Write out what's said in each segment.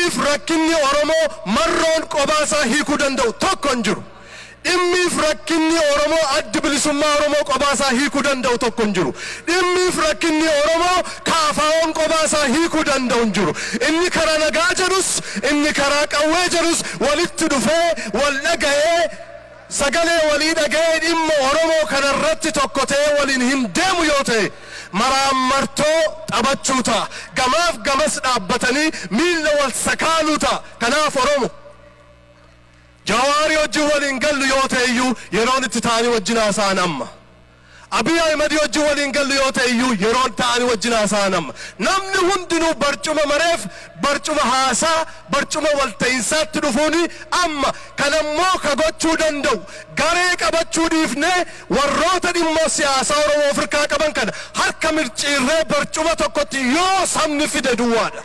Dhimmiif rakkinni Oromoo Marroon qobaasaa hiikuu danda'u tokko hin jiru. Dhimmiif rakkinni Oromoo Addi Bilisummaa Oromoo qobaasaa hiikuu danda'u tokko hin jiru. Dhimmiif rakkinni Oromoo KFO'n qobaasaa hiikuu danda'u hin jiru. Inni karaa nagaa jedhus, inni karaa qawwee jedhus walitti dhufee wal dhaga'ee, sagalee walii dhaga'ee, dhimma Oromoo kanarratti tokko ta'ee waliin hin deemu yoo ta'e, maraammartoo taphachuu ta'a. Gamaaf gamas dhaabbatanii miilla wal sakaaluu ta'a. Kanaaf Oromo, Jawaarii wajjin waliin gallu yoo ta'e iyyuu, yeroon itti ta'anii wajjin haasa'an amma. Abiy Ahimedii wajjin waliin gallu yoo ta'e iyyuu, yeroon ta'anii wajjin haasa'an amma. Namni hundinuu barcuma mareef, barcuma haasaa, barcuma walta'iinsaatti dhufuuni amma. Kanammoo ka gochuu danda'u garee qabachuu dhiifnee, warroota dhimma siyaasaa Oromoo Afrikaa qaban kana harka mirciirree barcuma tokkotti yoo sabni fide duwwaadha.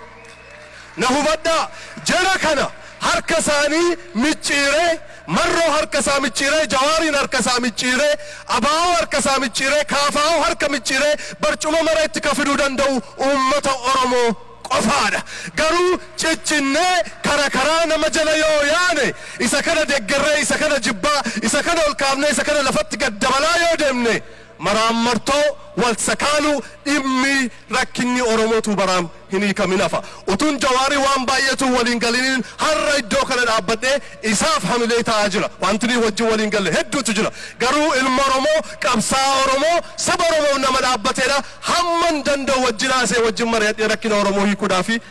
Na hubadhaa, jara kana harka isaanii micciiree, Marroo harka isaa micciiree, Jawaariin harka isaa micciiree, Abaa'oo harka isaa micciiree, Kaafaa'oo harka micciiree barcuma mara itti ka fiduu danda'u uummata Oromoo qofaadha. Garuu ciccinnee kara karaa nama jala yoo yaane, isa kana deggerree, isa kana jibbaa, isa kana ol kaafnee, isa kana lafatti gad dabalaa yoo deemne, maraammartoo wal sakaaluu, dhimmi rakkinni Oromootu baraam hin hiikamin hafa. Utuun Jawaarii waan baay'eetu waliin galiniin har'a iddoo kana dhaabbadhee isaaf hamilee ta'aa jira. Wanti nuyi wajjin waliin galle hedduutu jira. Garuu ilma Oromoo, qabsaa'aa Oromoo, saba Oromoo nama dhaabbateedha. Hamman danda'u wajjin haasee, wajjin mari'adhee rakkina Oromoo hiikuudhaafi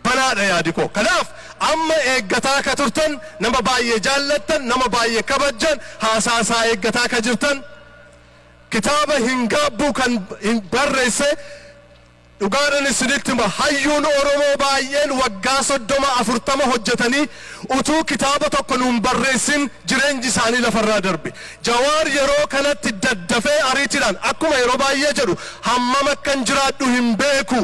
banaadha yaadi koo. Kanaaf amma eeggataa ka turtan, nama baay'ee jaallattan, nama baay'ee kabajjan, haasaa isaa eeggataa ka jirtan, kitaaba Hin Gaabbuu kan hin barreesse, dhugaadhaan isinitti hima, hayyuun Oromoo baay'een waggaa 30 40 hojjetanii utuu kitaaba tokko nuun barreessin jireenyi isaanii lafarraa darbe. Jawaar yeroo kanatti daddafee ariitiidhaan, akkuma yeroo baay'ee jedhu, hammam akkan jiraadhu hin beeku,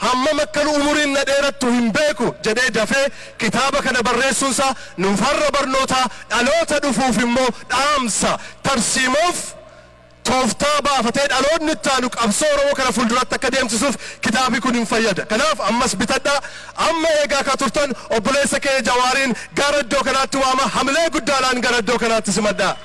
hammam akkan umuriin na dheerattu hin beeku jedhee dafee kitaaba kana barreessuunsaa nuuf har'a barnootaa, dhaloota dhufuuf immoo dhaamsa tarsiimoof tooftaa baafatee dhaloonni itti aanu qabsoo Oromoo kana fuulduratti akka deemsisuuf kitaabni kun hin fayyada. Kanaaf ammas bitadhaa. Amma eegaa ka turtan obboleessa kee Jawaariin gara iddoo kanaatti waama, hamilee guddaadhaan gara iddoo kanaatti simadhaa.